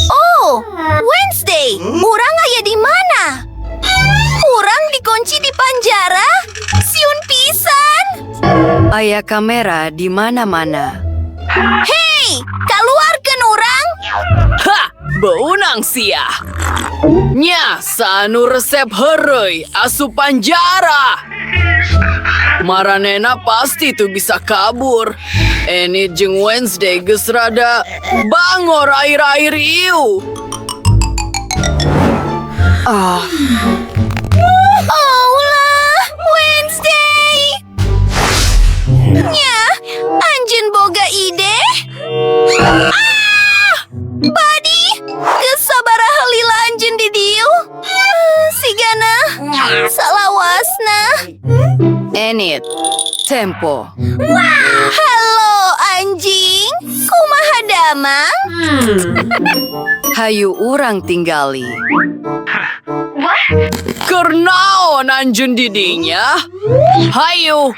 Oh, Wednesday, urang aya di mana? Urang dikunci di panjara? Sieun pisan. Aya kamera di mana-mana. Hei, kaluarkeun urang. Ha! Beunang sia! Nya, saha nu resep heureuy asup panjara. Maranena pasti teu bisa kabur. Enid jeung Wednesday geus rada bangor akhir-akhir ieu. Ah, Oh lah, Wednesday. Nya, anjeun boga ide? Ah! Buddy, geus sabaraha lila anjeun di dieu? Sigana, salawasna. Enid. Tempo. Halo anjing, kumaha damang? Hayu urang tinggali. Keur naon anjeun di dinya? Hayu.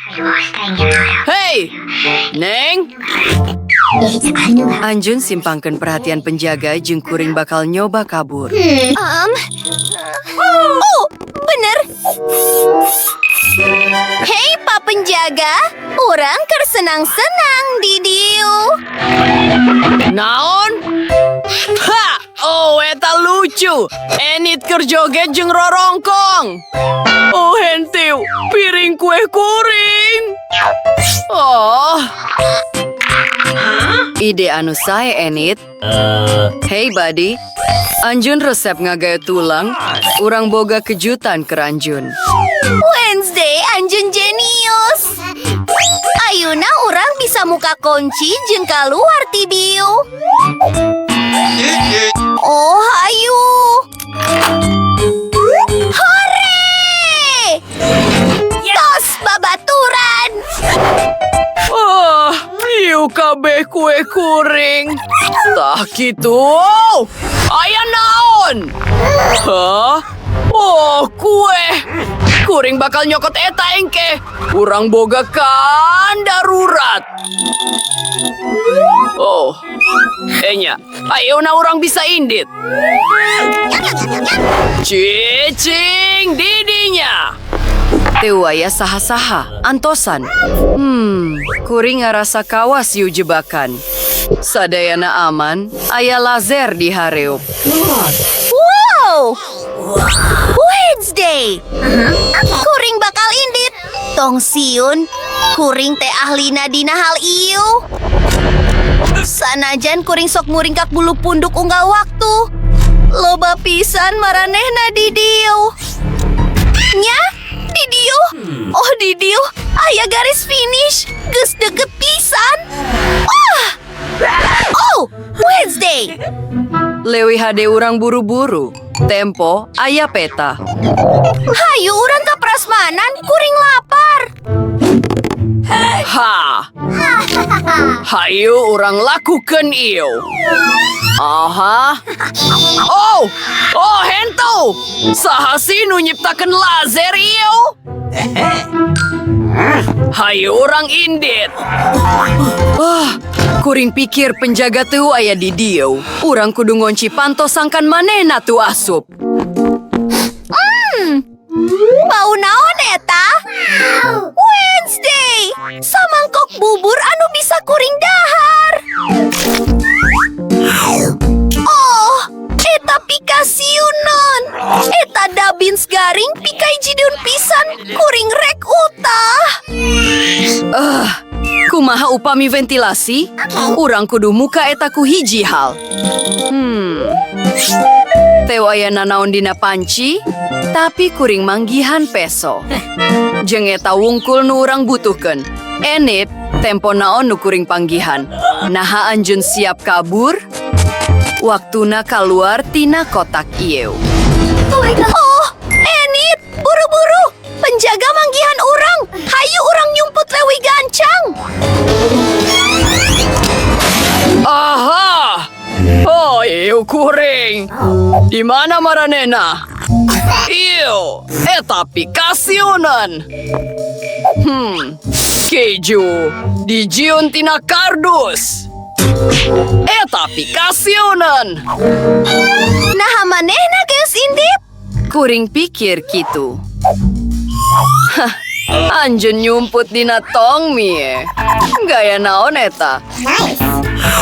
Hei, Neng. Anjeun simpangkeun perhatian penjaga jeung kuring bakal nyoba kabur. Oh, bener. Hei, Pak Penjaga, urang keur senang-senang di dieu. Naon? Ha! Oh, eta lucu. Enid keur joget jeung rorongkong. Oh, henteu, piring kue kuring. Oh, Ide anu sae, Enid. Hey, buddy. Anjeun resep ngagayo tulang, urang boga kejutan keur anjeun. Wednesday, anjeun jenius. Ayeuna urang bisa muka kunci jeung keluar ti dieu. Oh, hayu. Hore! Tos babaturan. Ah, ieu kabeh kue kuring. Tah kitu. Aya naon? Hah? Oh, kue. Kuring bakal nyokot eta engke. Urang boga kan darurat. Oh, enya, ayeuna urang bisa indit. Cicing di dinya. Teu aya saha-saha, antosan. Kuring ngarasa kawas ieu jebakan. Sadayana aman, aya laser di hareup. Wow! Wednesday! Kuring bakal indit. Tong sieun, kuring teh ahlina dina hal ieu. Sanajan kuring sok muringkak bulu punduk unggal waktu. Loba pisan maranehna di dieu. Nya, di dieu. Oh, di dieu aya garis finish. Geus deket pisan. Wah! Oh, Wednesday. Leuwih hade urang buru-buru. Tempo, aya peta. Hayu urang ka prasmanan, kuring lapar. Ha! Hayu urang lakukan ieu. Aha. Oh, oh henteu. Saha sih nu nyiptakeun laser ieu? Hayu urang indit. Wah, kuring pikir penjaga teu aya di dieu. Urang kudu ngonci panto sangkan manehna teu asup. Bau naon eta? Wednesday! Samangkok bubur anu bisa kuring dahar. Oh, eta pikasieuneun. Eta dabins garing pikajideun pisan, kuring rek utah. Ah, kumaha upami ventilasi? Urang kudu muka eta ku hiji hal. Teu aya nanaon dina panci, tapi kuring manggihan peso. Jeung eta wungkul nu urang butuhkeun. Enid, tempo naon nu kuring panggihan. Naha anjeun siap kabur? Waktuna kaluar tina kotak ieu. Oh, Enid, buru-buru. Penjaga manggihan urang. Hayu urang nyumput leuwih gancang. Aha! Oh, ieu kuring. Di mana maranena? Ieu, eta pikasieuneun. Keju dijieun tina kardus. Eta pikasieunan. Nah manehna geus indit? Kuring pikir kitu. Hah, anjeun nyumput dina tong mie. Gaya naon eta?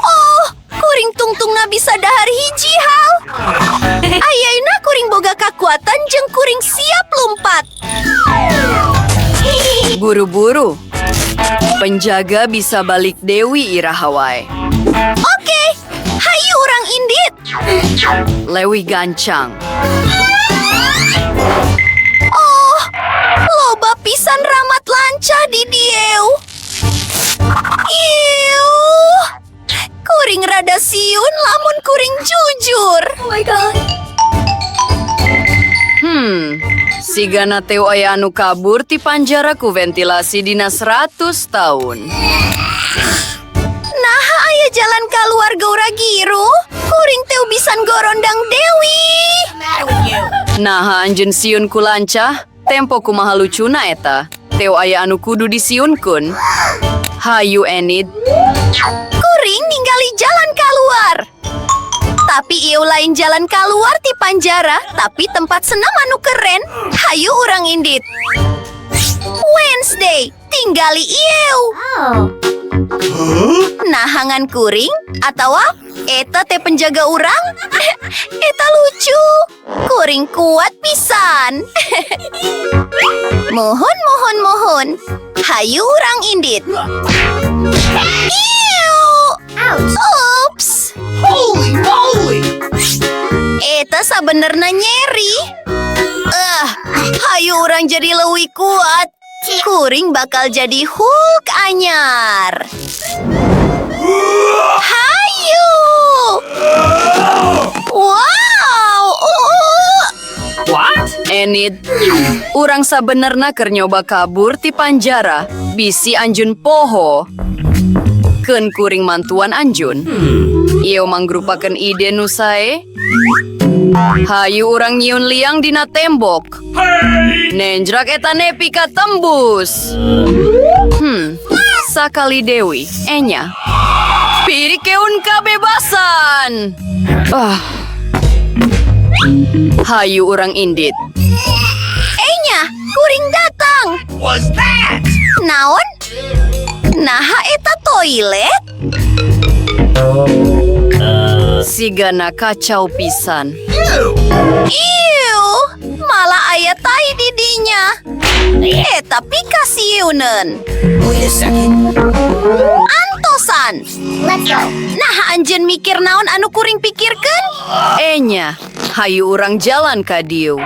Oh, kuring tungtungna bisa dahar hiji hal. Ayeuna kuring boga kakuatan jeung kuring siap lumpat. Buru-buru. Penjaga bisa balik deui iraha wae. Oke, hayu urang indit. Leuwih gancang. Oh, loba pisan ramat lancah di dieu. Iu, kuring rada sieun lamun kuring jujur. Oh my God. Sigana teu aya anu kabur ti panjara ku ventilasi dina 100 tahun. Nah, aya jalan keluar gaura giru. Kuring teu bisan gorondang deui. Nah, anjeun sieun ku lancah, tempo kumaha lucuna eta. Teu aya anu kudu disiunkeun. Hayu, Enid. Kuring ningali jalan keluar. Tapi ieu lain jalan keluar ti panjara, tapi tempat senam anu keren. Hayu urang indit. Wednesday, tinggali ieu. Nahangan kuring atau eta teh penjaga urang? Eta lucu. Kuring kuat pisan. Mohon, mohon, mohon. Hayu urang indit. Iu. Ups. Holy moly! Eta sabenerna nyeri. Eh, hayu urang jadi leuwih kuat. Kuring bakal jadi Hulk anyar. Hayu! Wow! What? Enid, urang sabenerna keur nyoba kabur ti panjara, bisi anjeun poho. Keun kuring mantuan anjeun. Ieu mangrupakeun ide nu sae. Hayu urang nyieun liang dina tembok. Nenjrak eta nepi ka tembus. Sakali deui, enya. Pirikeun kebebasan. Ah. Hayu urang indit. Enya, kuring datang. Was that? Naon? Naha eta toilet? Sigana kacau pisan. Iu, malah aya tai di dinya. Eta pikasieuneun. Wait a second. Antosan. Let's go. Nah, anjeun mikir naon anu kuring pikirkeun? Enya, hayu urang jalan ka dieu.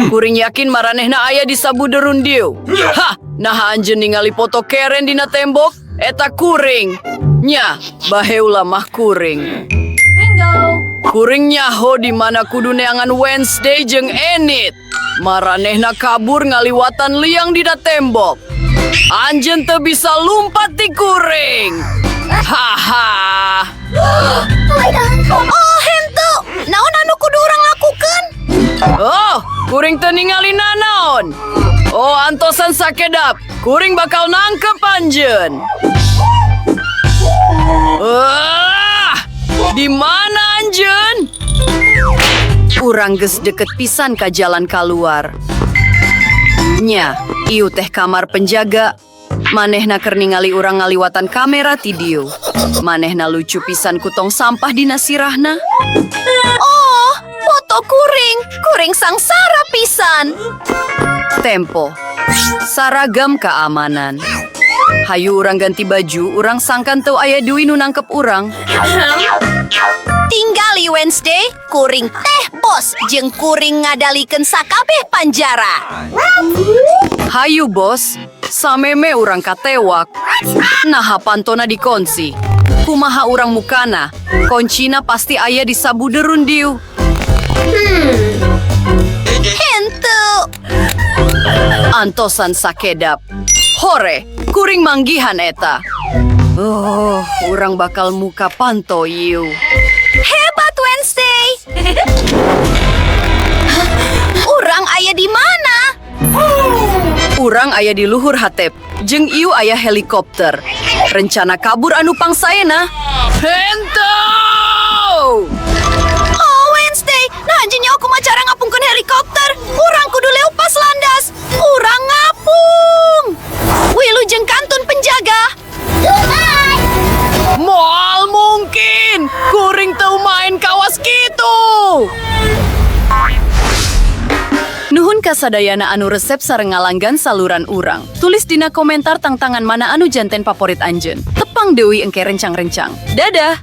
Kuring yakin maranehna aya di sabudereun dieu. Hah, nah anjeun ningali foto keren dina tembok, eta kuring. Nya, baheula mah kuring. Kuring nyaho di mana kudu neangan Wednesday jeung Enid. Maranehna kabur ngaliwatan liang dina tembok. Anjeun teu bisa lumpat ti kuring. Haha. Oh, henteu. Naon anu kudu urang lakukeun? Oh, kuring teu ningali nanaon. Oh, antosan sakedap. Kuring bakal nangkep anjeun. Ah, di mana anjeun? Urang geus deket pisan ka jalan keluar. Nya, ieu teh kamar penjaga. Manehna keur ningali urang ngaliwatan kamera ti dieu. Manehna lucu pisan ku tong sampah dina sirahna. Oh, foto kuring. Kuring sangsara pisan. Tempo. Saragam keamanan. Hayu urang ganti baju, urang sangkan teu aya deui nu nangkep urang. Tinggali, Wednesday, kuring teh bos jeung kuring ngadalikeun sakabeh panjara. Hayu bos, sameme urang katewak. Naha pantona dikunci. Kumaha urang mukana? Koncina pasti aya di sabudereun dieu. Henteu. Antosan sakedap. Hore, kuring manggihan eta. Oh, urang bakal muka panto ieu. Hebat, Wednesday. Urang aya di mana? Urang aya di luhur hatep, jeung ieu aya helikopter. Rencana kabur anu pangsaena. Henteu! Oh, Wednesday, nah anjeun nyaho kumaha cara ngapungkeun helikopter. Urang kudu leupas landas. Urang ngapung. Wilujeng kantun, penjaga. Moal mungkin! Kuring teu main kawas kitu! Nuhun kasadayana anu resep sareng ngalanggan saluran urang. Tulis dina komentar tangtangan mana anu janten paporit anjeun. Tepang deui engke rencang-rencang. Dadah!